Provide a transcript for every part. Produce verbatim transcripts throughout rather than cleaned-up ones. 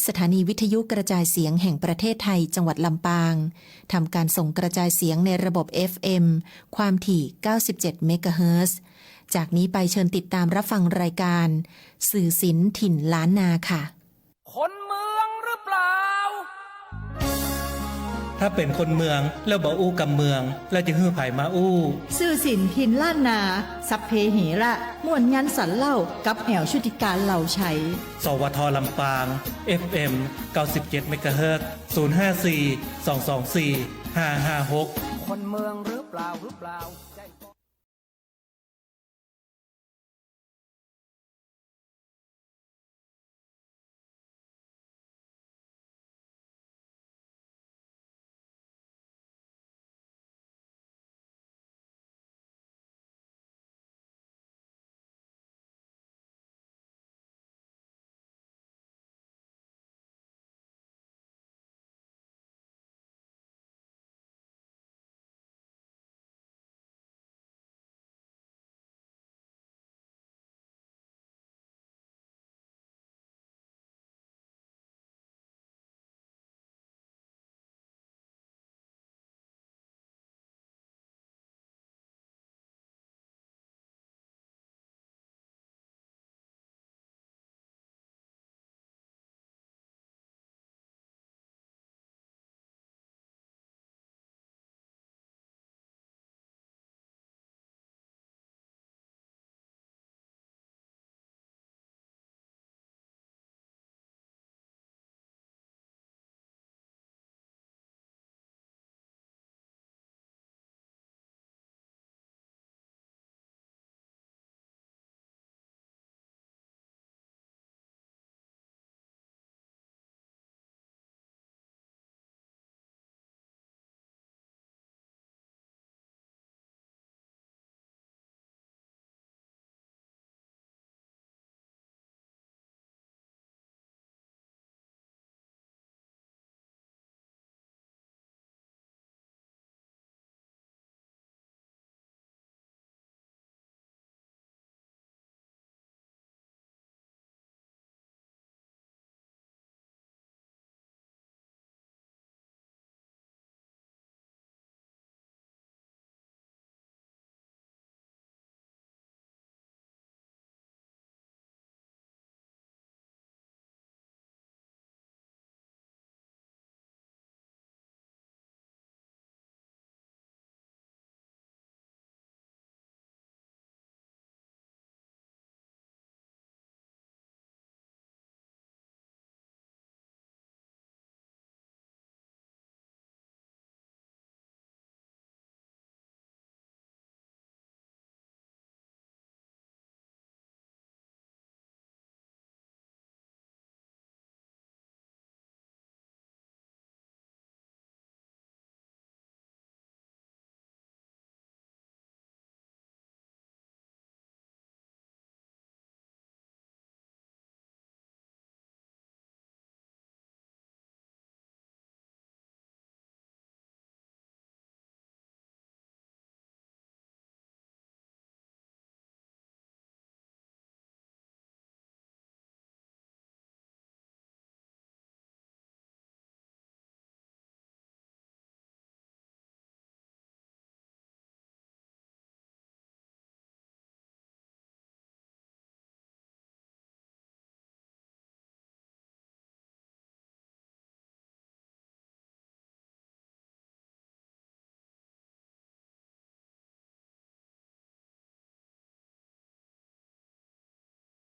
สถานีวิทยุกระจายเสียงแห่งประเทศไทย จังหวัดลำปาง ทำการส่งกระจายเสียงในระบบ เอฟ เอ็ม ความถี่ เก้าสิบเจ็ด เมกะเฮิรตซ์ จากนี้ไปเชิญติดตามรับฟังรายการ สื่อศิลป์ถิ่นล้านนาค่ะ คนเมืองหรือเปล่า ถ้าเป๋นคนเมืองแล้วบ่อู้กำเมือง แล้วจะหื้อใผมาอู้ สื่อศิลป์ถิ่นล้านนา สัพเพเหระ ม่วนงันสันเล่า กับแอ๋วชุติการ เหล่าไชย สวท ลำปาง เอฟ เอ็ม เก้าสิบเจ็ด เมกะเฮิรตซ์ ศูนย์ ห้า สี่ สอง สอง สี่ ห้า ห้า หก คนเมืองหรือเปล่า หรือเปล่า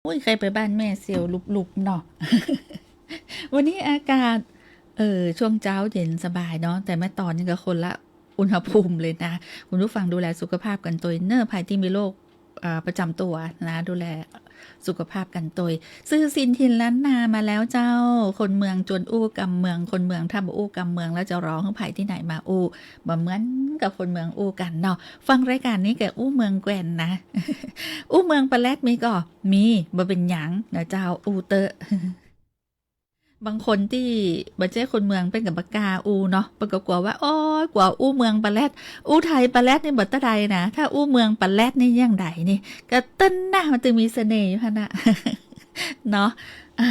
โอ้ย ใค่ไปบ้านแม่เสี่ยวลุบๆ เนาะ วันนี้อากาศ เออ ช่วงเจ๊าเย็นสบายเนาะ แต่แม่ตอนนี่ก็คนละอุณหภูมิเลยนะ คุณผู้ฟังดูแลสุขภาพกั๋นตวยเน่อ ใผตี้มีโรค เอ่อ ประจำตัวนะ ดูแลสุขภาพกั๋นตวย สื่อศิลป์ถิ่นล้านนามาแล้วเจ้า คนเมืองจวนอู้กำเมือง คนเมืองถ้าบ่อู้กำเมืองแล้วจะรอหื้อใผตี้ไหนมาอู้ บ่เหมือนกับคนเมืองอู้กั๋นเนาะ ฟังรายการนี้ก็อู้เมืองแกว่นนะ อู้เมืองปะแล็ดมีก่อ มี บ่เป๋นหยังนะเจ้า อู้เต๊อะ บางคนตี้บ่ใจ้คนเมืองเปิ้นก็บ่กล้าอู้เนาะ เปิ้นก็กั๋วว่า โอ๊ย กั๋วอู้เมืองปะแล็ด อู้ไทยปะแล็ดนี่บ่เต้าใดนะ ถ้าอู้เมืองปะแล็ดนี่อย่างใดนี่ ก็เต้นนะ มันตึงมีเสน่ห์อยู่หั้นน่ะ เนาะ อ่ะ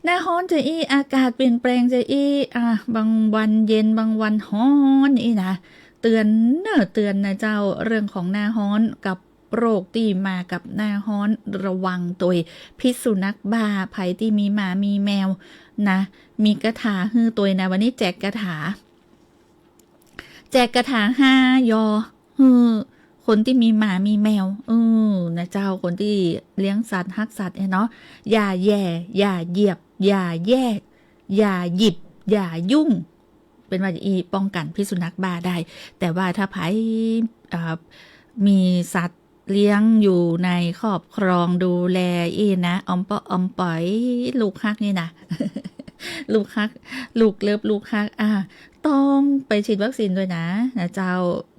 หน้าฮ้อนจะอี้ อากาศเปลี่ยนแปลงจะอี้ อ่ะ บางวันเย็น บางวันฮ้อนอี้นะ เตือนเน่อ เตือนนะเจ้า เรื่องของหน้าฮ้อนกับโรคตี้มากับหน้าฮ้อน ระวังตวย พิษสุนัขบ้า ใผตี้มีหมามีแมวนะ มีกาถาหื้อตวยนะ วันนี้แจกกาถา แจกกาถาห้ายอ หื้อคนตี้มีหมามีแมว เออ นะเจ้า คนตี้เลี้ยงสัตว์ ฮักสัตว์เนี่ยเนาะ อย่าแหย่ อย่าเหยียบ อย่าแยก อย่าหยิบ อย่ายุ่ง เปิ้นว่าจะอี้ป้องกันพิษสุนัขบ้าได้ แต่ว่าถ้าใผ เอ่อ มีสัตว์เลี้ยงอยู่ในครอบครองดูแลอี้นะ ออมเปาะออมป๋อย ลูกฮักนี่นะ ลูกฮัก ลูกเลิฟ ลูกฮัก อ่า ต้องไปฉีดวัคซีนตวยนะ นะเจ้า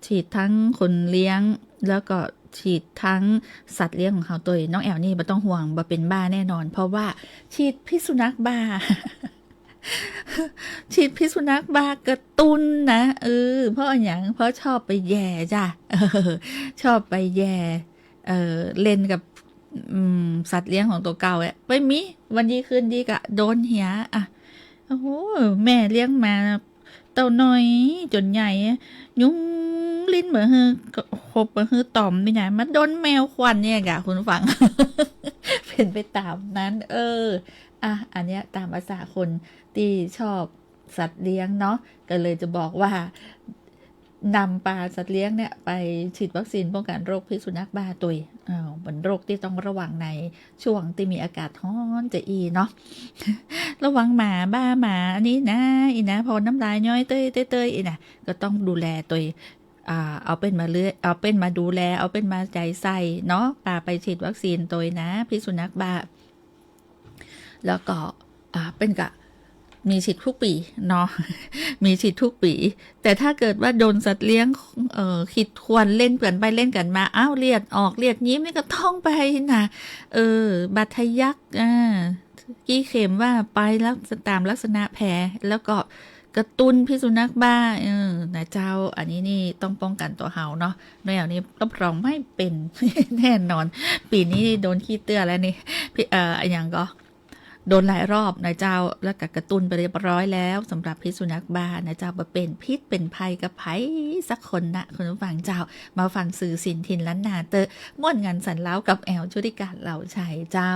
ฉีดตึงคนเลี้ยง แล้วก็ฉีดตึงสัตว์เลี้ยงของเขาตวย น้องแอ๋วนี่บ่ต้องห่วง บ่เป๋นบ้าแน่นอน เพราะว่าฉีดพิษสุนัขบ้า ฉีดพิษสุนัขบ้ากระตุ้นนะ เออ เพราะอะหยัง เพราะชอบไปแหย่จ้ะ เออ ชอบไปแหย่ เอ่อ เล่นกับ อืม สัตว์เลี้ยงของตั๋วเก่าอะ ไปมี วันดีคืนดีก็โดนเหีย อ่ะ โอ้โห แม่เลี้ยงมาเต้าน้อยจ๋นใหญ่ ยุ้มลิ้นบ่หื้อขบบ่หื้อต๋อมนี่นะ มาโดนแมวข่วนเนี่ยกะ คุณผู้ฟัง เป๋นไปต๋ามนั้น เออ อ่ะ อันเนี้ยต๋ามภาษาคนตี้ชอบสัตว์เลี้ยงเนาะ ก็เลยจะบอกว่า นำปาสัตว์เลี้ยงเนี่ยไปฉีดวัคซีนป้องกันโรคพิษสุนัขบ้าตวย อ่า เป๋นโรคตี้ต้องระวังในช่วงตี้มีอากาศฮ้อนจะอี้เนาะ ระวังหมาบ้าหมาอันนี้นะ อี้นะ พอน้ำลายย้อยเต้ยเต้ยเต้ยอี้นะ ก็ต้องดูแลตวย อ่า เอาเปิ้นมาเลื่อย เอาเปิ้นมาดูแล เอาเปิ้นมาใจ๋ใส่เนาะ ปาไปฉีดวัคซีนตวยนะ พิษสุนัขบ้า แล้วก็ อ่า เปิ้นก็มีฉีดกู้ปี๋เนาะ มีฉีดกู้ปี๋ แต่ถ้าเกิดว่าโดนสัตว์เลี้ยง เอ่อ ขีดข่วนเล่นกั๋นไปเล่นกั๋นมา อ้าว เลือดออก เลือดยิ้มนี่ก็ต้องไปนะ เออ บาดทะยัก อ่า กี้เข็มว่าไปแล้วต๋ามลักษณะแผล แล้วก็กระตุ้นพิษสุนัขบ้า เออ นะเจ้า อันนี้นี่ต้องป้องกันตั๋วเฮาเนาะ น้องแอ๋วนี่รับรองไม่เป๋น แน่นอน ปี๋นี้นี่โดนขี้เตื้อแล้วนี่ พี่ เอ่อ อะหยังก็ โดนหลายรอบนะเจ้า แล้วก็กระตุ้นไปเรียบร้อยแล้ว สำหรับพิษสุนัขบ้านะเจ้า บ่เป๋นพิษเป๋นภัยกับใผสักคนนะ คุณผู้ฟังเจ้า มาฟังสื่อสินถิ่นล้านนาเต๊อะ ม่วนงันสันเล้ากับแอ๋วชุติการ เหล่าชัยเจ้า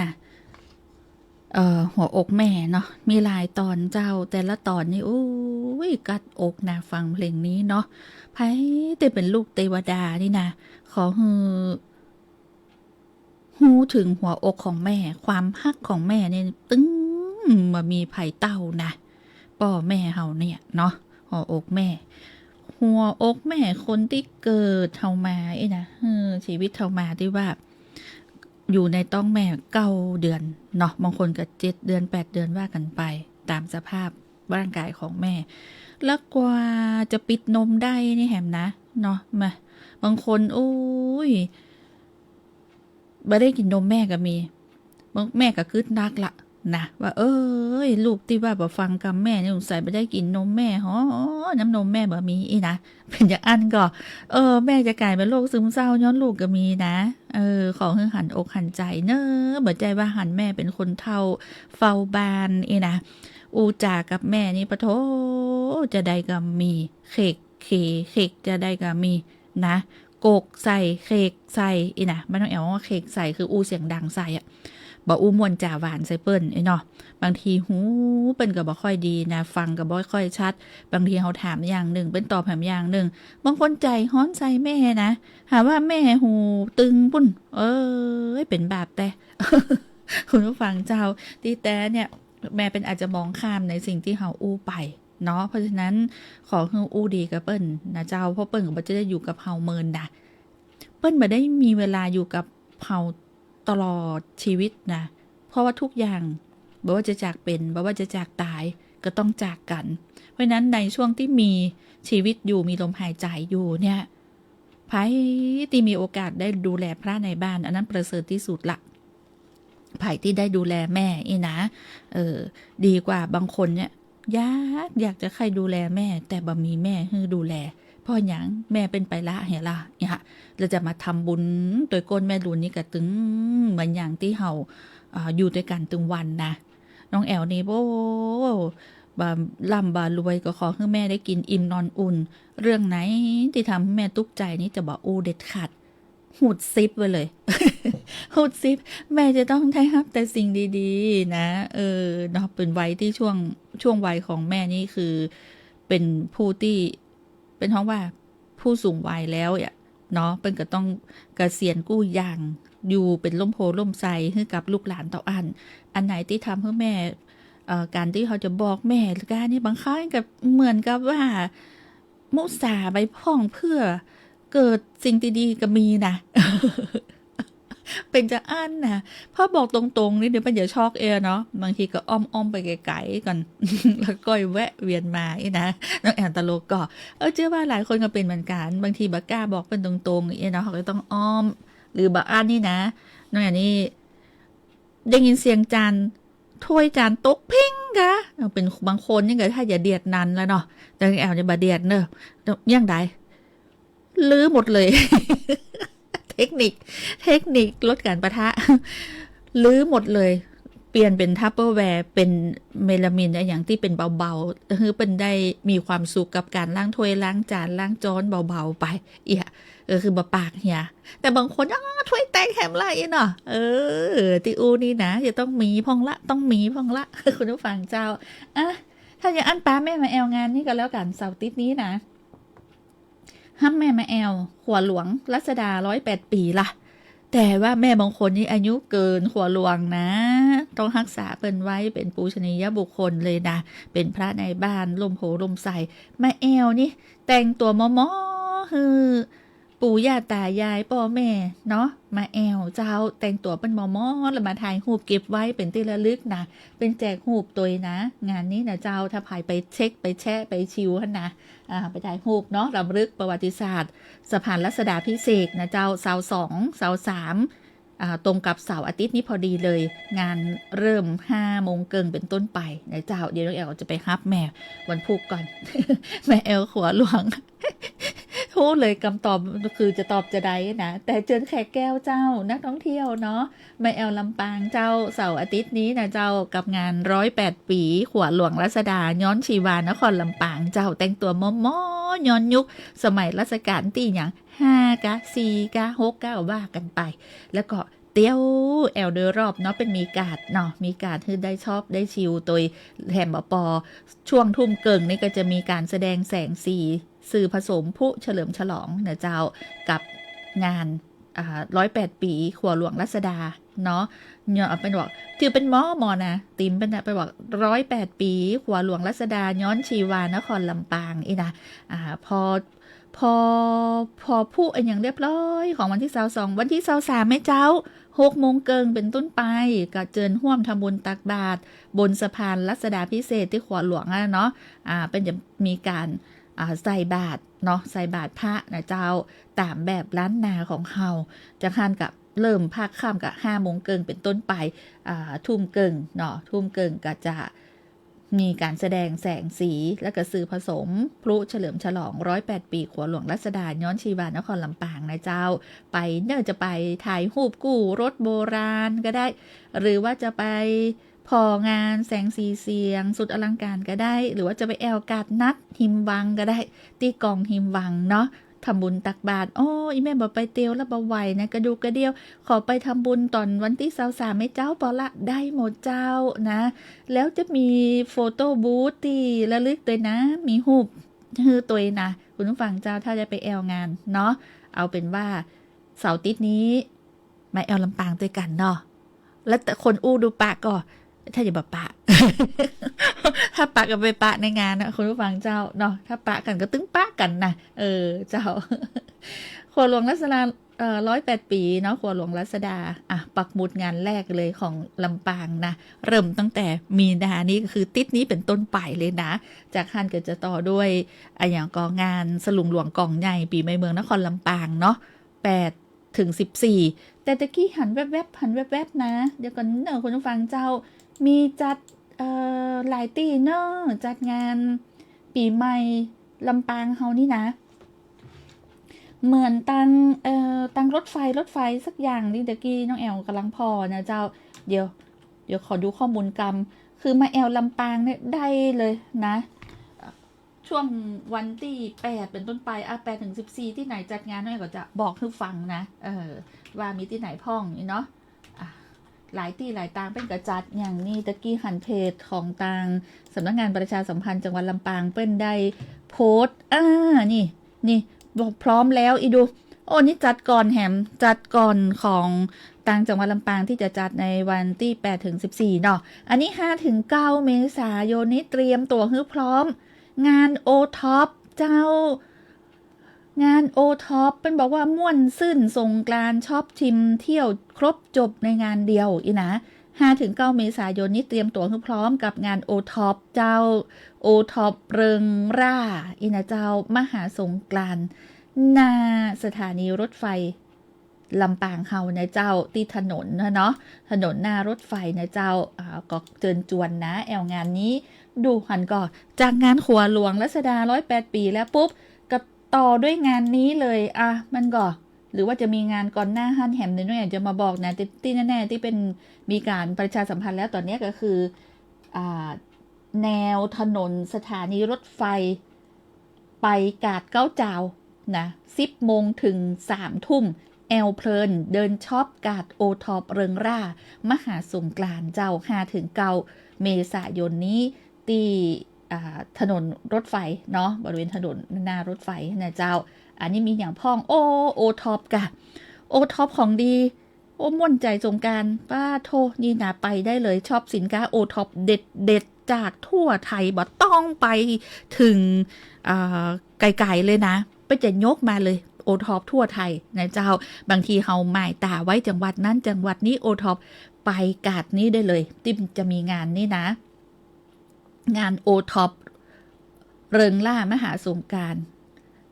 นะ เอ่อ หัวอกแม่เนาะ มีหลายต๋อนเจ้า แต่ละต๋อนนี่ โอ๊ย กัดอกนะ ฟังเพลงนี้เนาะ ใผตี้เป๋นลูกเตวดานี่นะ ขอหื้อ ฮู้เถิงหัวอกของแม่ ความฮักของแม่นี่ ตึงบ่มีใผเต้านะ ป้อแม่เฮาเนี่ยเนาะ หัวอกแม่ หัวอกแม่คนตี้เกิดเฮามาอี้นะ เออ ชีวิตเฮามาตี้ว่า อยู่ในต๊องแม่เก้าเดือนเนาะ บางคนก็เจ็ดเดือน แปดเดือน ว่ากั๋นไป ต๋ามสภาพร่างก๋ายของแม่ แล้วกว่าจะปิดนมได้นี่แหมนะ เนาะ มา บางคน โอ๊ย บ่ได้กิ๋นนมแม่ก็มี บาง แม่ก็กึ๊ดนักละนะ ว่า เอ้ย ลูกตี้ว่าบ่ฟังกำแม่นี่ สงสัยบ่ได้กิ๋นนมแม่ ฮ้อ น้ำนมแม่บ่มีอี้นะ เป๋นอย่างอั้นก็ เออ แม่จะก๋ายเป๋นโรคซึมเศร้าย้อนลูกก็มีนะ เออ ขอหื้อหันอกหันใจ๋เนาะ บ่ใจ้ว่าหันแม่เป๋นคนเฒ่าเฝ้าบ้านอี้นะ อู้จ๋ากับแม่นี่ ปะโธ่ จาใดก็มี เขกเข เขกจาใดก็มีนะ กกใส่ เขกใส่อี้นะ บ้านน้องแอ๋วว่าเขกใส่ คืออู้เสียงดังใส่อะ บ่อู้ม่วนจ๋าหวานใส่เปิ้นอี้เนาะ บางทีหูเปิ้นก็บ่ค่อยดีนะ ฟังก็บ่ค่อยชัด บางทีเฮาถามอย่างนึ่ง เปิ้นตอบแหมอย่างนึ่ง บางคนใจ๋ฮ้อนใส่แม่นะ หาว่าแม่หูตึงปุ้น เอ้ย เป๋นบาปแต๊ คุณผู้ฟังเจ้า ตี้แต๊เนี่ย แม่เปิ้นอาจจะมองข้ามในสิ่งตี้เฮาอู้ไปเนาะ เพราะฉะนั้นขอหื้ออู้ดีกับเปิ้นนะเจ้า เพราะเปิ้นก็บ่จะได้อยู่กับเฮาเมินนะ เปิ้นบ่ได้มีเวลาอยู่กับเฮาตลอดชีวิตนะ เพราะว่าทุกอย่าง บ่ว่าจะจากเป๋น บ่ว่าจะจากต๋าย ก็ต้องจากกั๋น เพราะฉะนั้นในช่วงตี้มีชีวิตอยู่ มีลมหายใจ๋อยู่เนี่ย ใผตี้มีโอกาสได้ดูแลพระในบ้าน อันนั้นประเสริฐที่สุดละ ใผตี้ได้ดูแลแม่อี้นะ เออ ดีกว่าบางคนเนี่ย อยาก อยากจะใค่ดูแลแม่ แต่บ่มีแม่หื้อดูแล เพราะหยัง แม่เปิ้นไปละเหียละ เนี่ย แล้วจะมาทำบุญตวยก้นแม่ลุนนี่ก็ตึง เหมือนอย่างตี้เฮา อ่า อยู่ตวยกั๋นตึงวันนะ น้องแอ๋วนี่ โอ้ บ่าร่ำบ่ารวยก็ขอหื้อแม่ได้กิ๋นอิ่มนอนอุ่น เรื่องไหนตี้ทำหื้อแม่ตุ๊กใจ๋นี่จะบ่อู้เด็ดขาด ฮูดซิปไว้เลย ฮูดซิป แม่จะต้องได้ฮับแต่สิ่งดีๆ นะ เออ เนาะ เป๋นวัยตี้ช่วง ช่วงวัยของแม่นี่คือ เป๋นผู้ตี้ เปิ้นฮ้องว่าผู้สูงวัยแล้วอะเนาะ เปิ้นก็ต้องเกษียณกู้อย่าง อยู่เป๋นร่มโพธิ์ร่มไทรหื้อกับลูกหลานเต้าอั้น อันไหนตี้ทำหื้อแม่ เอ่อ ก๋านตี้เฮาจะบอกแม่กานี่ บางครั้งก็เหมือนกับว่า มุสาไปพ่องเพื่อเกิดสิ่งดีๆ ก็มีนะ เป๋นจาอั้นนะ พอบอกตรงๆ นี่เดี๋ยวเปิ้นจะช็อกเองเนาะ บางทีก็อ้อมๆ ไปไก๋ๆ ก่อน แล้วก้อยแวะเวียนมาอี้นะ น้องแอ๋วตลกก็ เออ เจื้อว่าหลายคนก็เป๋นเหมือนกั๋น บางทีบ่กล้าบอกเปิ้นตรงๆ อี้เนาะ เฮาก็ต้องอ้อม หรือบ่อั้นนี่นะ น้องแอ๋วนี่ ได้ยินเสียงจาน ถ้วยจานตกเพ็งกา เออ เป๋นบางคนนี่ก็ถ้าจะเดียดนั้นแล้วเนาะ แต่แอ๋วจะบ่เดียดเนอะ อย่างใด รื้อหมดเลย เทคนิค เทคนิคลดก๋านปะทะ รื้อหมดเลย เปลี่ยนเป๋นทัปเปอร์แวร์ เป๋นเมลามีนอะหยังตี้เป๋นเบาๆ หื้อเปิ้นได้มีความสุขกับก๋านล้างถ้วยล้างจานล้างจ๊อนเบาๆ ไป เอี้ย เออ คือบ่ปากเหีย แต่บางคน อ้า ถ้วยแตกแหมละอี้เนาะ เออ ตี้อู้นี่นะ จะต้องมีพ่องละ ต้องมีพ่องละ คุณผู้ฟังเจ้า อ่ะ ถ้าอย่างอั้นปาแม่มาแอวงานนี่ก็แล้วกั๋น เสาร์อาติ๊ดนี้นะ ฮับแม่มาแอว ขัวหลวงรัชดาร้อยแปดปี๋ละ แต่ว่าแม่บางคนนี่อายุเกินขัวหลวงนะ ต้องฮักษาเปิ้นไว้ เป๋นปูชนียบุคคลเลยนะ เป๋นพระในบ้าน ร่มโพธิ์ร่มไทร มาแอวนี่ แต่งตั๋วหมอๆ หื้อ ปู่ย่าต๋ายายป้อแม่เนาะ มาแอวเจ้า แต่งตั๋วเปิ้นหมอๆ แล้วมาถ่ายฮูปเก็บไว้เป๋นตี้ระลึกนะ เปิ้นแจกฮูปตวยนะ งานนี้นะเจ้า ถ้าใผไปเช็ค ไปแชะ ไปชิวหั้นนะ อ่า ไปถ่ายฮูปเนาะ รำลึกประวัติศาสตร์ สะพานรัชดาภิเษกนะเจ้า เสาร์สอง เสาร์สาม อ่า ตรงกับเสาร์อาติ๊ดนี้พอดีเลย งานเริ่มห้าโมงเกิ่งเป๋นต้นไปนะเจ้า เดี๋ยวน้องแอ๋วจะไปฮับแม่วันพุธก่อน มาแอวขัวหลวง ฮู้เลยกำตอบคือจะตอบจาใดนะ แต่เจิญแขกแก้วเจ้า นักท่องเที่ยวเนาะ มาแอวลำปางเจ้า เสาร์อาติ๊ดนี้นะเจ้า กับงานร้อยแปดปี๋ ขัวหลวงรัชดา ย้อนชีวานครลำปางเจ้า แต่งตั๋วหมอๆ ย้อนยุค สมัยรัชกาลตี้หยัง ห้ากา สี่กา หกกา ว่ากั๋นไป แล้วก็ เตียวแอ่วโดยรอบเนาะ เป๋นมีการ์ดเนาะ มีการ์ดหื้อได้ชอบได้ชิล โตยแถมบ่ปอ ช่วงทุ่มเกิ่งนี่ก็จะมีการแสดงแสงสี สื่อผสมพลุเฉลิมฉลองนะเจ้า กับงาน อ่า ร้อยแปดปี๋ขัวหลวงรัชดาเนาะ เนาะ เป๋นบอก จื้อเป๋นหม้อหม้อนะ ธีมเป๋นนะ เป๋นบอก ร้อยแปดปี๋ขัวหลวงรัชดา ย้อนชีวานครลำปาง อี้นะ อ่า ปอ ปอ ปอพลุอะหยังเรียบร้อยของวันตี้ซาวสอง วันตี้ซาวสามแม่เจ้า หกโมงเกิ่งเป๋นต้นไป ก็เจิญฮ่วมทำบุญตักบาตรบนสะพานรัชดาภิเษกตี้ขัวหลวงอะเนาะ อ่า เป๋นจะมีการ อ่า ใส่บาตรเนาะ ใส่บาตรพระนะเจ้า ต๋ามแบบล้านนาของเฮา จากหั้นก็เริ่มภาคค่ำก็ห้าโมงเกิ่งเป๋นต้นไป อ่า ทุ่มเกิ่งเนาะ ทุ่มเกิ่งก็จะ มีการแสดงแสงสี แล้วก็สื่อผสมพลุเฉลิมฉลองร้อยแปดปี๋ขัวหลวงรัชดา ย้อนชีวานครลำปางนะเจ้า ไปเน่อจะไปถ่ายรูปกู้รถโบราณก็ได้ หรือว่าจะไปผ่องานแสงสีเสียงสุดอลังการก็ได้ หรือว่าจะไปแอ่วกาดนัดฮิมวังก็ได้ ตี้กองฮิมวังเนาะ ทำบุญตักบาตร โอ้ อี่แม่บ่ไปเตียวละบ่ไหวนะ กระดูกกระเดี้ยว ขอไปทำบุญต๋อนวันตี้ซาวสามแม่เจ้าปอละ ได้หมดเจ้านะ แล้วจะมีโฟโต้บูธตี้ระลึกตวยนะ มีรูปหื้อตวยนะ คุณผู้ฟังเจ้า ถ้าจะไปแอ่วงานเนาะ เอาเป๋นว่าเสาร์อาติ๊ดนี้ มาแอ่วลำปางตวยกั๋นเนาะ แล้วแต่คนอู้ดูปะก่อ ถ้าอย่าบ่ปะ ถ้าปะก็ไปปะในงานนะ คุณผู้ฟังเจ้าเนาะ ถ้าปะกั๋นก็ตึงปะกั๋นนะ เออ เจ้า ขัวหลวงรัชดา เอ่อ ร้อยแปดปี๋เนาะ ขัวหลวงรัชดา อ่ะ ปักหมุดงานแรกเลยของลำปางนะ เริ่มตั้งแต่มีนานี้ ก็คือติ๊ดนี้เป๋นต้นไปเลยนะ จากหั้นก็จะต่อด้วย อะหยังก่อ งานสลุงหลวงก๋องใหญ่ปี๋ใหม่เมืองนครลำปางเนาะ แปดถึงสิบสี่ แต่ตะกี้หันแวบๆ หันแวบๆ นะ เดี๋ยวก่อนเน่อคุณผู้ฟังเจ้า มีจัด เอ่อ หลายตี้เน่อ จัดงานปี๋ใหม่ลำปางเฮานี่นะ เหมือนตาง เอ่อ ตางรถไฟ รถไฟสักอย่างนี่ ตะกี้น้องแอ่วก่ำลังผ่อนะเจ้า เดี๋ยว เดี๋ยวขอดูข้อมูลกำ คือมาแอ่วลำปางเนี่ยได้เลยนะ ช่วงวันตี้แปดเป๋นต้นไป อ่ะ แปดถึงสิบสี่ ตี้ไหนจัดงานน้องแอ่วก็จะบอกหื้อฟังนะ เออ ว่ามีตี้ไหนพ่องนี่เนาะ อ่ะ หลายตี้หลายตางเปิ้นก็จัด อย่างนี้ตะกี้หันเพจของตางสำนักงานประชาสัมพันธ์จังหวัดลำปางเปิ้นได้โพสต์ อ่า นี่ นี่ บอกพร้อมแล้ว อีดู โอ้ นี่จัดก่อนแหม จัดก่อนของตางจังหวัดลำปางตี้จะจัดในวันตี้แปดถึงสิบสี่เนาะ อันนี้ห้าถึงเก้าเมษายนนี้เตรียมตั๋วหื้อพร้อม งานโอท็อปเจ้า งานโอท็อป เปิ้นบอกว่าม่วนซื่นสงกรานต์ ช็อปชิมเที่ยวครบจบในงานเดียว อี้นะ ห้าถึงเก้าเมษายนนี้เตรียมตั๋วหื้อพร้อมกับงานโอท็อปเจ้า โอท็อปเริงร่า อี้นะเจ้า มหาสงกรานต์ หน้าสถานีรถไฟลำปางเฮานะเจ้า ตี้ถนนนะเนาะ ถนนหน้ารถไฟนะเจ้า อ่า ก็เจิญจวนนะ แอ่วงานนี้ ดูหันก่อ จากงานขัวหลวงรัชดาร้อยแปดปี๋แล้วปุ๊บ ก็ต่อด้วยงานนี้เลย อ่ะ มันก่อ หรือว่าจะมีงานก่อนหน้าหั้นแหม เดี๋ยวน้องแอ่วจะมาบอกนะ ตี้ ตี้แน่ๆ ตี้เปิ้นมีการประชาสัมพันธ์แล้วต๋อนเนี้ยก็คือ อ่า แนวถนนสถานีรถไฟ ไปกาดเก๊าจาวนะ สิบโมงถึงสามทุ่ม แอ่วเพลิน เดินช็อปกาดโอท็อปเริงร่า มหาสงกรานต์เจ้า ห้าถึงเก้าเมษายนนี้ ตี้ อ่า ถนนรถไฟเนาะ บริเวณถนนหน้ารถไฟนะเจ้า อันนี้มีอย่างพ่อง โอ้ โอท็อปก่ะ โอท็อปของดี โอ้ ม่วนใจ๋สงกรานต์ ป้าโธ่ นี่นะ ไปได้เลย ช็อปสินค้าโอท็อปเด็ดๆ จากทั่วไทย บ่ต้องไปเถิง อ่า ไก๋ๆ เลยนะ เปิ้นจะยกมาเลย โอท็อปทั่วไทยนะเจ้า บางทีเฮาหมายต๋าไว้จังหวัดนั้นจังหวัดนี้ โอท็อป ไปกาดนี้ได้เลย ตี้จะมีงานนี่นะ งานโอท็อปเริงร่ามหาสงกรานต์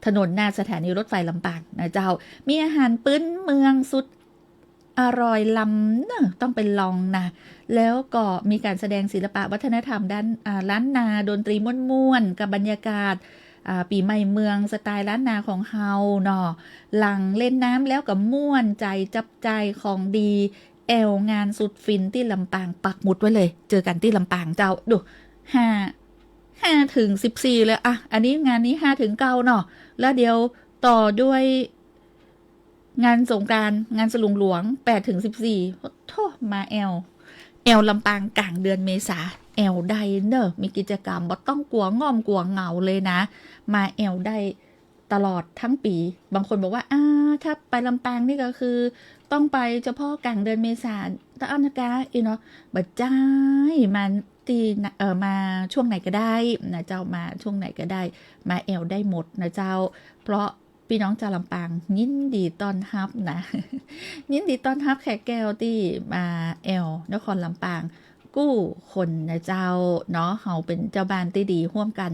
ถนนหน้าสถานีรถไฟลำปางนะเจ้า มีอาหารปื้นเมืองสุดอร่อยล้ำเนอะ ต้องไปลองนะ แล้วก็มีการแสดงศิลปะวัฒนธรรมด้าน อ่า ล้านนา ดนตรีม่วนๆ กับบรรยากาศ อ่า ปี๋ใหม่เมืองสไตล์ล้านนาของเฮาเนาะ หลังเล่นน้ำแล้วก็ม่วนใจ๋ จับจ่ายของดี แอ่วงานสุดฟินตี้ลำปาง ปักหมุดไว้เลย เจอกั๋นตี้ลำปางเจ้า ดู ห้า ห้าถึงสิบสี่เลย อ่ะ อันนี้งานนี้ห้าถึงเก้าเนาะ แล้วเดี๋ยวต่อด้วย งานสงกรานต์ งานสลุงหลวง แปดถึงสิบสี่ โธ่ มาแอ่ว แอ่วลำปางก๋างเดือนเมษา แอ่วได้เน่อ มีกิจกรรม บ่ต้องกั๋วง่อมกั๋วเหงาเลยนะ มาแอ่วได้ตลอดทั้งปี๋ บางคนบอกว่า อ่า ถ้าไปลำปางนี่ก็คือต้องไปเฉพาะก๋างเดือนเมษาเต้าอั้นนะกา อี้เนาะ บ่ใจ้ มาตี้นะ เอ่อ มาช่วงไหนก็ได้นะเจ้า มาช่วงไหนก็ได้ มาแอ่วได้หมดนะเจ้า เพราะ ปี้น้องจาวลำปางยินดีต้อนฮับนะ ยินดีต้อนฮับแขกแก้วตี้มาแอ่วนครลำปางกู้คนนะเจ้าเนาะ เฮาเป๋นเจ้าบ้านตี้ดีฮ่วมกั๋น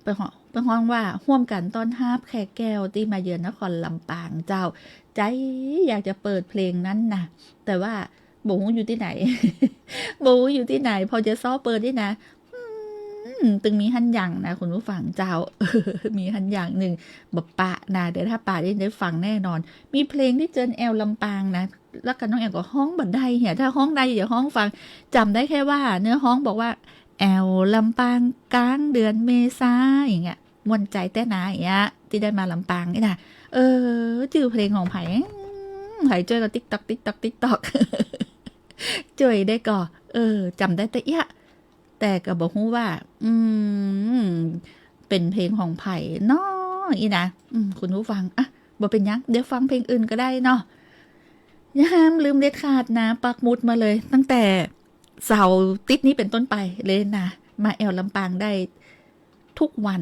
เปิ้นฮ้อง เปิ้นฮ้องว่าฮ่วมกั๋นต้อนฮับแขกแก้วตี้มาเยือนนครลำปางเจ้า ใจ๋อยากจะเปิดเพลงนั้นนะ แต่ว่าบ่ฮู้อยู่ตี้ไหน บ่ฮู้อยู่ตี้ไหน พอจะซ้อเปิดได้นะ อืม ตึงมีหั้นอย่างนะคุณผู้ฟังเจ้า มีหั้นอย่างนึ่ง บ่ปะนะ เดี๋ยวถ้าปะได้ ได้ฟังแน่นอน มีเพลงตี้เจิญแอ่วลำปางนะ แล้วก็น้องแอ่วก็ฮ้องบ่ได้เหีย ถ้าฮ้องได้เดี๋ยวฮ้องฟัง จ๋ำได้แค่ว่าเนื้อฮ้องบอกว่า แอ่วลำปางก๋างเดือนเมษา อย่างเงี้ย ม่วนใจ๋แต๊นาอย่างเงี้ย ตี้ได้มาลำปางนี่นะ เออ จื้อเพลงของใผ อืม ใผจ้วยก็ติ๊กต๊อก ติ๊กต๊อก ติ๊กต๊อก จ้วยได้ก่อ เออ จ๋ำได้แต่เอี้ย แต่ก็บ่ฮู้ว่า อืม เป๋นเพลงของใผน้อ อี้นะ อืม คุณผู้ฟัง อ่ะ บ่เป๋นหยัง เดี๋ยวฟังเพลงอื่นก็ได้เนาะ อย่าห้ามลืมเด็ดขาดนะ ปักหมุดมาเลย ตั้งแต่เสาร์อาทิตย์นี้เป๋นต้นไปเลยนะ มาแอ่วลำปางได้ทุกวัน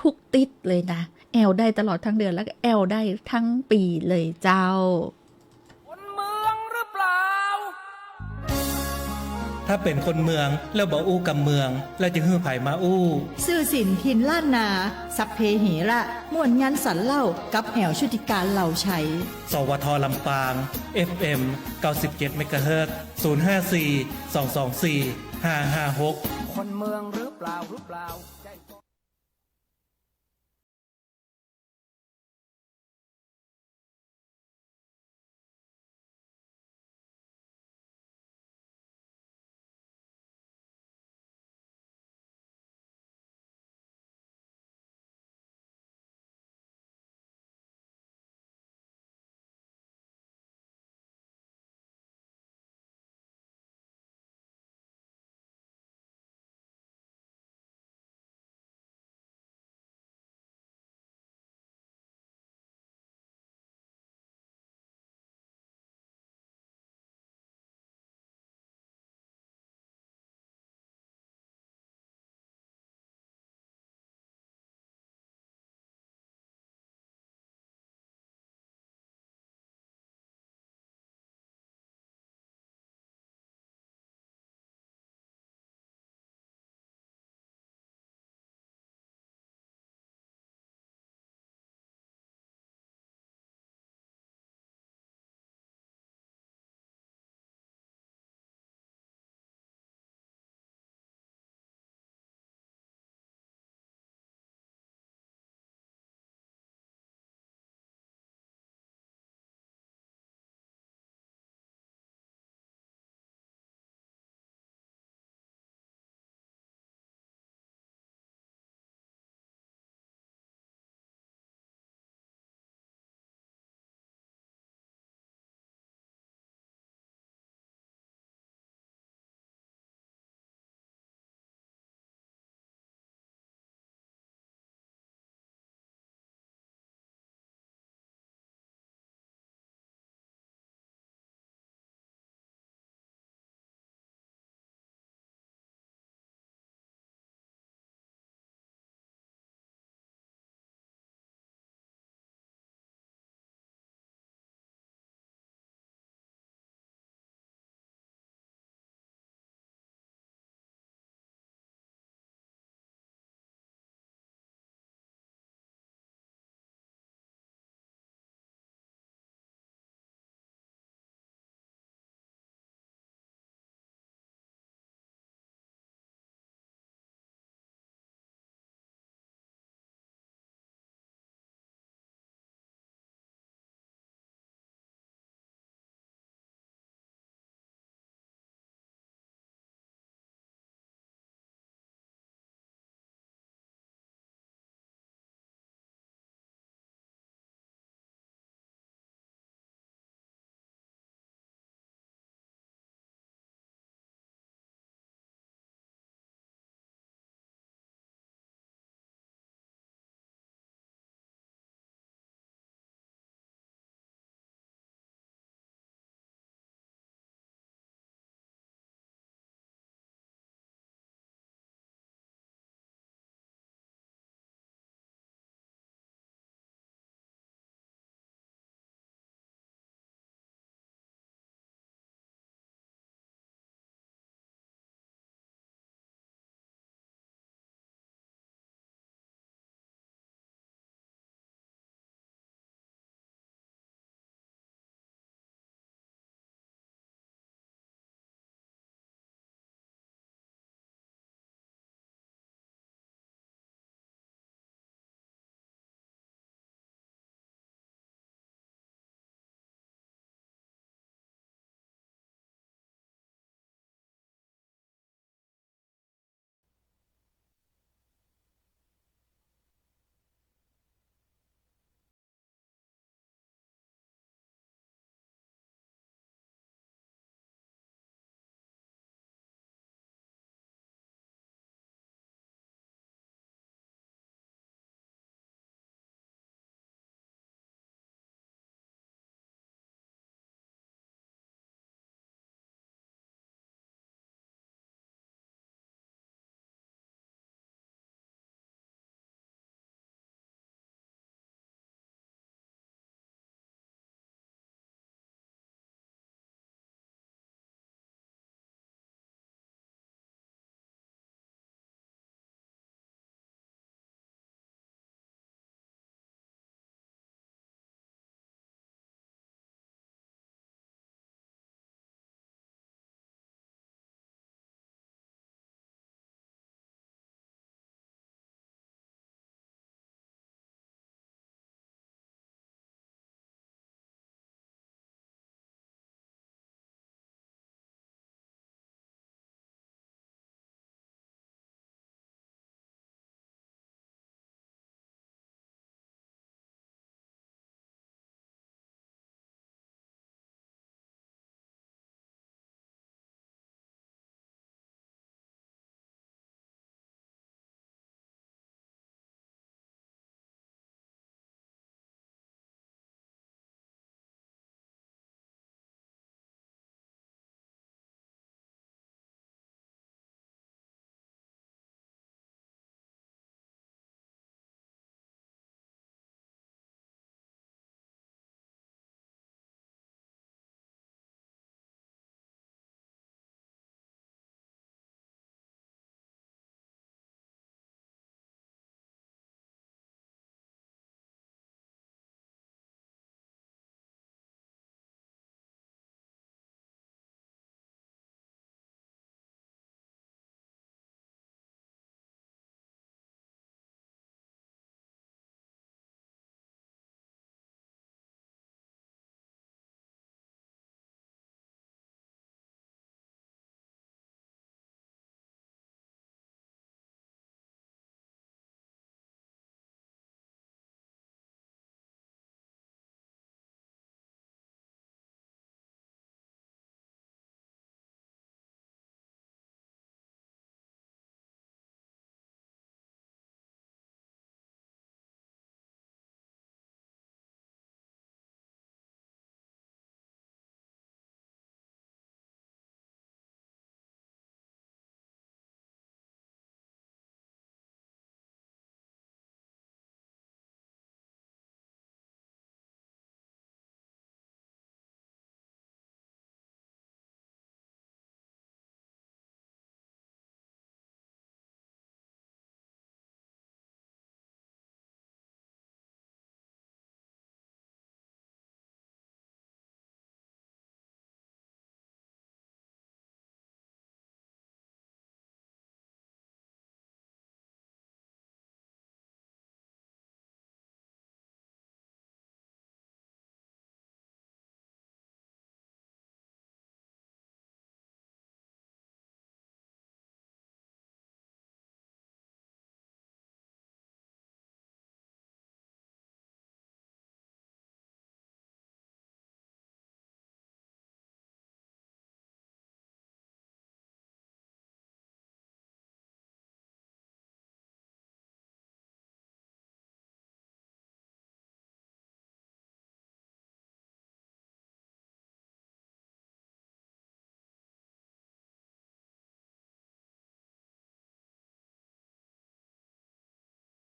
ทุกอาทิตย์เลยนะ แอ่วได้ตลอดทั้งเดือน แล้วก็แอ่วได้ทั้งปี๋เลยเจ้า คนเมืองหรือเปล่า ถ้าเป๋นคนเมืองแล้วบ่อู้กำเมือง แล้วจะหื้อใผมาอู้ ซื่อสินถิ่นล้านนา สัพเพเหระ ม่วนงันสันเล่า กับแอ่วชุติการ เหล่าไชย สวท ลำปาง เอฟเอ็ม เก้าสิบเจ็ด เมกะเฮิรตซ์ ศูนย์ห้าสี่ สองสองสี่ ห้าห้าหก คนเมืองหรือเปล่า หรือเปล่า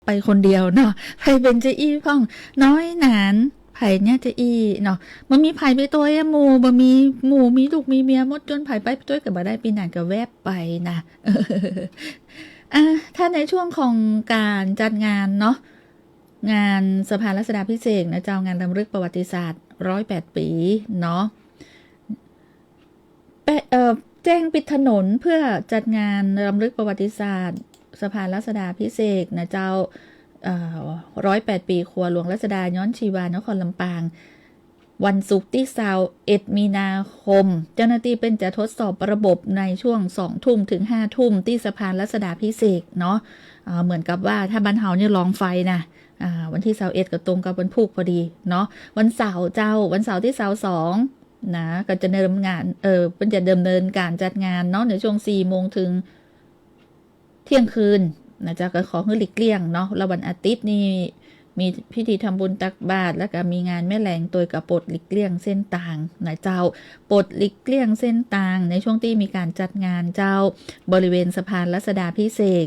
ไปคนเดียวเนาะ ใผเป๋นจาอี้พ่อง น้อยหนาญ ใผเนี่ยจาอี้เนาะ บ่มีใผไปตวยอะหมู่ บ่มีหมู่ มีลูกมีเมียหมด จวนใผไปตวยก็บ่ได้ ปี้หนาญก็แวบไปนะ อ่ะ ถ้าในช่วงของก๋านจัดงานเนาะ งานสะพานรัชดาภิเษกนะเจ้า งานรำลึกประวัติศาสตร์ร้อยแปดปี๋เนาะ แปะ เอ่อ แจ้งปิดถนนเพื่อจัดงานรำลึกประวัติศาสตร์สะพานรัชดาภิเษกนะเจ้า เอ่อ ร้อยแปดปี๋ขัวหลวงรัชดา ย้อนชีวานครลำปาง วันศุกร์ตี้ซาวเอ็ดมีนาคม เจ้าหน้าตี้เปิ้นจะทดสอบระบบในช่วงสองทุ่มถึงห้าทุ่มตี้สะพานรัชดาภิเษกเนาะ เอ่อ เหมือนกับว่าถ้าบ้านเฮาเนี่ยลองไฟนะ อ่า วันตี้ซาวเอ็ดก็ตรงกับวันพูกพอดีเนาะ วันเสาร์เจ้า วันเสาร์ตี้ซาวสอง นะ ก็จะดำเนินงาน เอ่อ เปิ้นจะดำเนินก๋านจัดงานเนาะ ในช่วงสี่โมงถึงเที่ยงคืนนะเจ้า ก็ขอหื้อหลีกเลี่ยงเนาะ แล้ววันอาทิตย์นี่มีพิธีทำบุญตักบาตร แล้วก็มีงานแม่แลง ตวยก็โปรดหลีกเลี่ยงเส้นตางนะเจ้า โปรดหลีกเลี่ยงเส้นตางในช่วงตี้มีก๋านจัดงานเจ้า บริเวณสะพานรัชดาภิเษก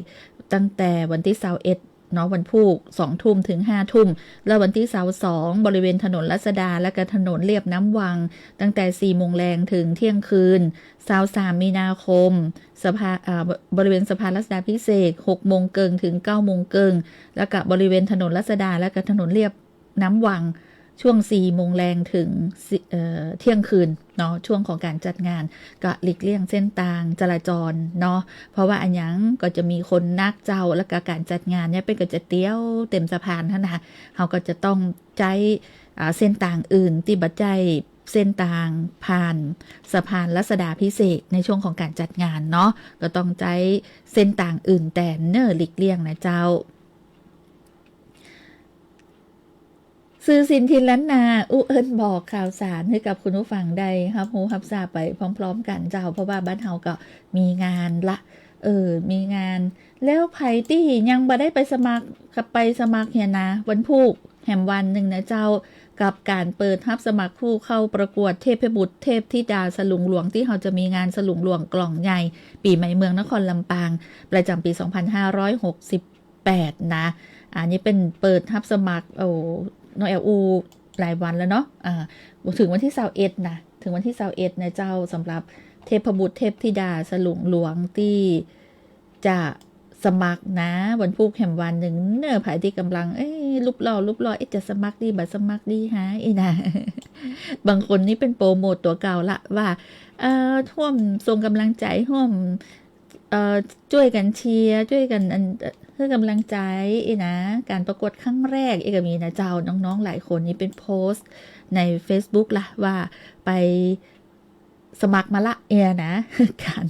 ตั้งแต่วันตี้ซาวเอ็ด เนาะ วันพูก สองทุ่มถึงห้าทุ่ม แล้ววันตี้ซาวสอง บริเวณถนนรัชดา และก็ถนนเลียบน้ำวัง ตั้งแต่สี่โมงแลงถึงเที่ยงคืน ซาวสามมีนาคม สะพา- อ่า บ- บริเวณสะพานรัชดาภิเษก หกโมงเกิ่งถึงเก้าโมงเกิ่ง แล้วก็บริเวณถนนรัชดา และก็ถนนเลียบน้ำวัง ช่วงสี่โมงแลงถึงสี่- เอ่อ เที่ยงคืนเนาะ ช่วงของก๋านจัดงาน ก็หลีกเลี่ยงเส้นตางจราจรเนาะ เพราะว่าอะหยังก็จะมีคนนักเจ้า แล้วก็ก๋านจัดงานเนี่ยเปิ้นก็จะเตี้ยวเต็มสะพานหั้นนะ เฮาก็จะต้องใจ๊ อ่า เส้นตางอื่นตี้บ่ใจ้เส้นตางผ่านสะพานรัชดาภิเษกในช่วงของก๋านจัดงานเนาะ ก็ต้องใจ๊เส้นตางอื่นแตนเน่อ หลีกเลี่ยงนะเจ้า สื่อสินธิล้านนา อู้เอิ้นบอกข่าวสารหื้อกับคุณผู้ฟังได้ฮับฮู้ฮับซาบไปพร้อมๆ กั๋นเจ้า เพราะว่าบ้านเฮาก็มีงานละ เออ มีงาน แล้วใผตี้ยังบ่ได้ไปสมัคร ก็ไปสมัครเหียนะ วันพูกแหมวันนึ่งนะเจ้า กับก๋านเปิดฮับสมัครผู้เข้าประกวดเทพบุตรเทพธิดาสลุงหลวง ตี้เฮาจะมีงานสลุงหลวงกล่องใหญ่ ปี๋ใหม่เมืองนครลำปาง ประจ๋ำปี๋สองพันห้าร้อยหกสิบแปดนะ อันนี้เปิ้นเปิดฮับสมัคร โอ้ น้องแอลอู้หลายวันแล้วเนาะ อ่า ถึงวันตี้ซาวเอ็ดนะ ถึงวันตี้ซาวเอ็ดนะเจ้า สำหรับเทพบุตรเทพธิดาสลุงหลวงตี้จะสมัครนะ วันพูกแหมวันนึ่งเน่อ ใผตี้ก่ำลัง เอ๊ะ รูปหล่อ รูปหล่อ เอ๊ะ จะสมัครดี บ่สมัครดีหา เอ๊ะนะ บางคนนี่เปิ้นโปรโมตตั๋วเก่าละว่า เอ่อ ฮ่วมส่งก่ำลังใจ๋ ฮ่วม เอ่อ จ้วยกั๋นเชียร์ จ้วยกั๋นอัน หื้อก่ำลังใจ๋เอ๊ะนะ ก๋านประกวดครั้งแรกเอ๊ะก็มีนะเจ้า น้องๆ หลายคนนี่เปิ้นโพสต์ในเฟซบุ๊กละว่าไปสมัครมาละเอ๊ะนะ ก๋าน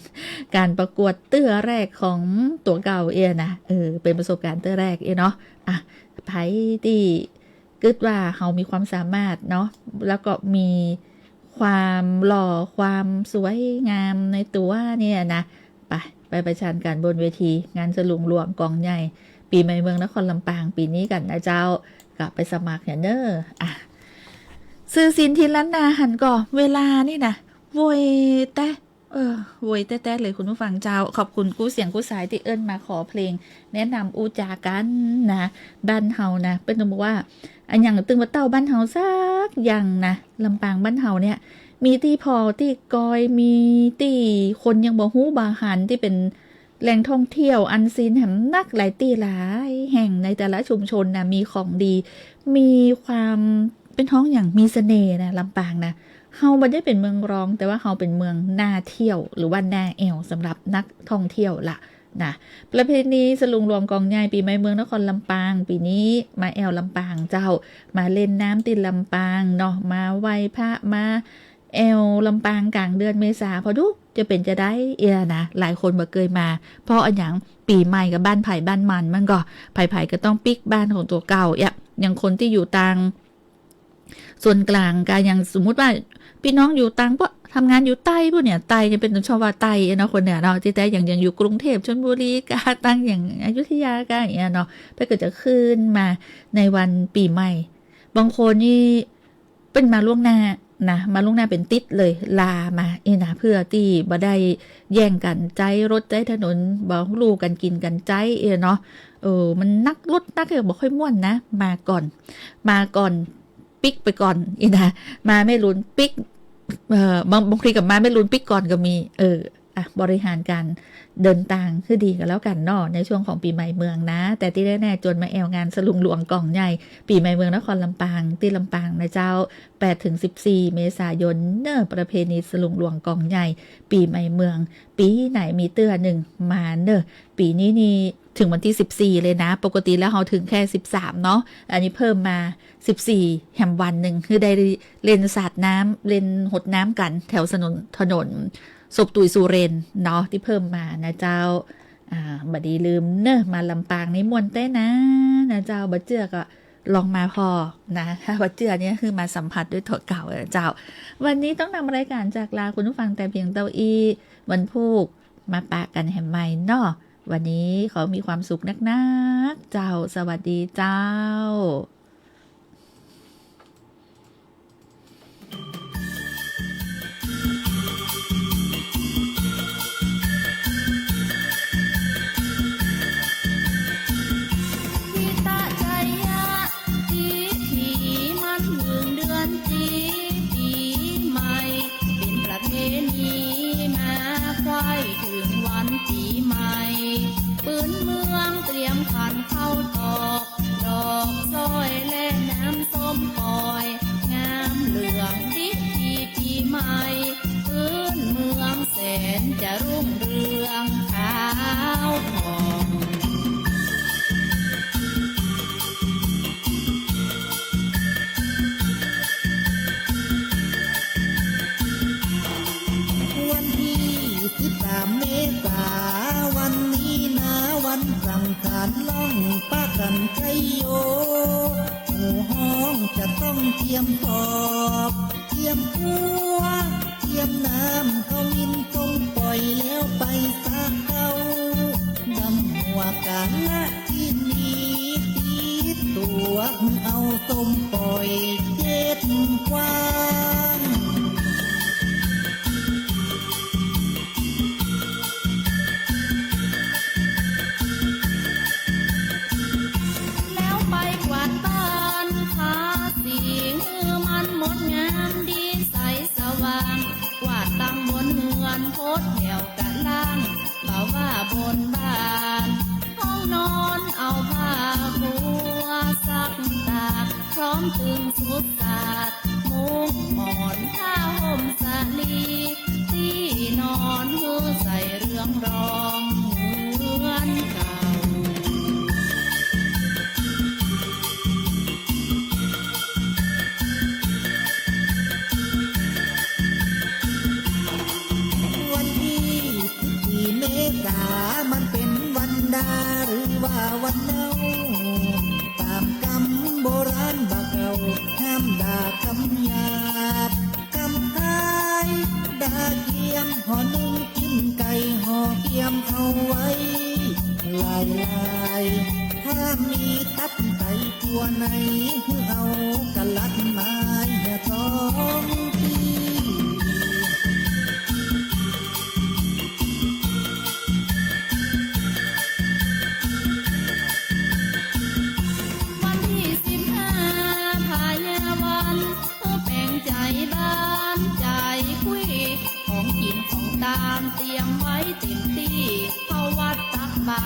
ก๋านประกวดเตื้อแรกของตั๋วเก่าเอ๊ะนะ เออ เป๋นประสบก๋ารณ์เตื้อแรกเอ๊ะเนาะ อ่ะ ใผตี้ กึ๊ดว่าเฮามีความสามารถเนาะ แล้วก็มีความหล่อ ความสวยงามในตั๋วเนี่ยนะ ไป ไปประชันกั๋นบนเวที งานสลุงหลวงกล่องใหญ่ ปี๋ใหม่เมืองนครลำปางปี๋นี้กั๋นนะเจ้า ก็ไปสมัครเหียเน่อ อ่ะ สื่อสินธิล้านนาหันก่อ เวลานี่นะ โวยแต๊ เออ โวยแต๊ๆ เลยคุณผู้ฟังเจ้า ขอบคุณกู้เสียงกู้สายตี้เอิ้นมาขอเพลง แนะนำอู้จากั๋นนะ บ้านเฮานะ เปิ้นต้องบอกว่า อะหยังตึงบ่เต้าบ้านเฮาสักอย่างนะ ลำปางบ้านเฮาเนี่ย มีตี้ผ่อตี้กอย มีตี้คนยังบ่ฮู้บ่หัน ตี้เป๋นแหล่งท่องเที่ยวอันซีนแหมนักหลายตี้หลายแห่งในแต่ละชุมชนนะ มีของดี มีความ เปิ้นฮ้องหยัง มีเสน่ห์นะ ลำปางนะ เฮาบ่ได้เป๋นเมืองรอง แต่ว่าเฮาเป๋นเมืองน่าเที่ยว หรือว่าน่าแอ่วสำหรับนักท่องเที่ยวละนะ ประเพณีสลุงหลวงกล่องใหญ่ปี๋ใหม่เมืองนครลำปาง ปี๋นี้มาแอ่วลำปางเจ้า มาเล่นน้ำตี้ลำปางเนาะ มาไหว้พระ มาแอ่วลำปางก๋างเดือนเมษา ผ่อดูจะเป๋นจาใดเอี้ยนะ หลายคนบ่เกยมา เพราะอะหยัง ปี๋ใหม่ก็บ้านใผบ้านมัน มันก็ใผๆ ก็ต้องปิ๊กบ้านของตั๋วเก่า อย่าง อย่างคนตี้อยู่ตาง ส่วนกลางก็อย่างสมมุติว่าปี้น้องอยู่ตาง พวกทำงานอยู่ใต้ พวกเนี่ย ใต้จะเปิ้นต้องชอบว่าใต้เนาะ คนเหนือเนาะ ตี้แต๊อย่าง อย่างอยู่กรุงเทพฯ ชลบุรี กาตาง อย่างอยุธยากาอย่างเงี้ยเนาะ เปิ้นก็จะขึ้นมาในวันปี๋ใหม่ บางคนนี่เปิ้นมาล่วงหน้านะ มาล่วงหน้าเป๋นติ๊ดเลย ลามาเอ้ยนะ เพื่อตี้บ่ได้แย่งกั๋นใจ๊รถใจ๊ถนน บ่ฮู้กั๋นกิ๋นกั๋นใจ๊เอ้ยเนาะ ออ มันนักรถนักเหียบ่ค่อยม่วนนะ มาก่อน มาก่อนปิ๊กไปก่อน อี้นะ มาไม่ลุนปิ๊ก เอ่อ บาง บางทีก็มาไม่ลุนปิ๊กก่อนก็มี เออ อ่ะ บริหารก๋านเดินตางหื้อดีก็แล้วกั๋นเนาะ ในช่วงของปี๋ใหม่เมืองนะ แต่ตี้แน่ๆ จวนมาแอ่วงานสลุงหลวงก๋องใหญ่ ปี๋ใหม่เมืองนครลำปาง ตี้ลำปางนะเจ้า แปดถึงสิบสี่ เมษายนเน่อ ประเพณีสลุงหลวงก๋องใหญ่ ปี๋ใหม่เมือง ปี๋ไหนมีเตื้อนึ่งมาเน่อ ปี๋นี้นี่ เถิงวันตี้สิบสี่เลยนะ ปกติแล้วเฮาเถิงแค่สิบสามเนาะ อันนี้เพิ่มมาสิบสี่แหมวันนึ่ง คือได้เล่นสาดน้ำ เล่นหดน้ำกั๋นแถวถนน ถนนศพตุยสุเรนทร์เนาะ ตี้เพิ่มมานะเจ้า อ่า บ่ดีลืมเน่อ มาลำปางนี่ม่วนแต๊นะ นะเจ้า บ่เจื้อก็ลองมาผ่อนะ ถ้าบ่เจื้อเนี่ยคือมาสัมผัสด้วยตั๋วเก่านะเจ้า วันนี้ต้องนำรายก๋านจากลาคุณผู้ฟังแต่เพียงเต้าอี้ วันพูกมาปะกั๋นแหมใหม่เนาะ วันนี้ขอมีความสุขนักๆ เจ้า สวัสดีเจ้า ทิตะจายะ ทิฏฐิมันเถิงเดือนจี๋ ปี๋ใหม่ เป๋นประเพณีมาคล้อยเถิงวันปี๋ใหม่ ปื๊นเมืองเตรียมขันข้าวตอก ดอกสร้อยและน้ำส้มป่อย งามเหลืองดิบดีปี๋ใหม่ ปื๊นเมืองแสนจะรุ่งเรืองขาวผ่อง วันตี้สิบสามเมษา วันนี้นาวันสำคัญ ล่องปากั๋นชัยโย หมู่ฮ้องจะต้องเตรียมปอบ เตรียมกั๊ว เตรียมน้ำข้าวหมิ่นส้มป่อยแล้วไปสระเก๊า ดำหัวก๋าละ ตี้มีติดตั๋ว เอาส้มป่อยเจ็ดกว้าง แล้วไปกวาดบ้านทาสี หื้อมันหมดงามดีใสสว่าง กวาดตังบนเฮือนโพสแถวกะล่าง บ่าว่าบนบ้าน ห้องนอนเอาผ้ากั๊วซักตาก พร้อมตึงสุดสาด มุ้งหมอนผ้าห่มสะลี ตี้นอนหื้อใสเรืองรองเหมือนเก่า วันตี้สิบสี่เมษา มันเป๋นวันดาหรือว่าวันเน่า ต๋ามกำโบราณบ่าเก่า ห้ามด่ากำหยาบ กำพาย ด่าเกียม ห่อนึ่งกิ๋นไก่ ห่อเกียมเอาไว้หลายๆ ถ้ามีตับไตกั๊วใน หื้อเอากะลัดมาเหียสองตี้ วันตี้สิบห้าพญาวัน หื้อแป๋งใจ๋บ้านใจ๋คุย ของกิ๋นของตานเตรียมไว้เต็มตี้ เข้าวัดตักบา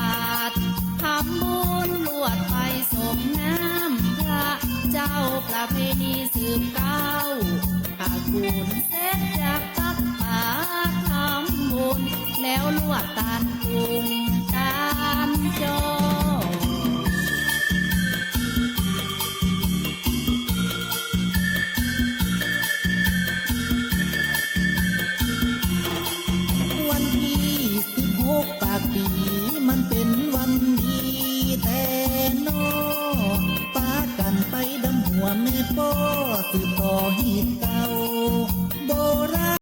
ตร ทำบุญลวดไปสรงน้ำพระ เจ้าประเพณีสืบเก๊า ถ้ากุ๋นเสร็จจากตักบาตรทำบุญ แล้วลวดตานกุงตานจอ วันตี้สิบหกปากปี๋ มันเป๋นวันดีแต๊เนาะ ปากั๋นไปดำหัวแม่ป้อ สืบต่อฮีตเก่าโบราณ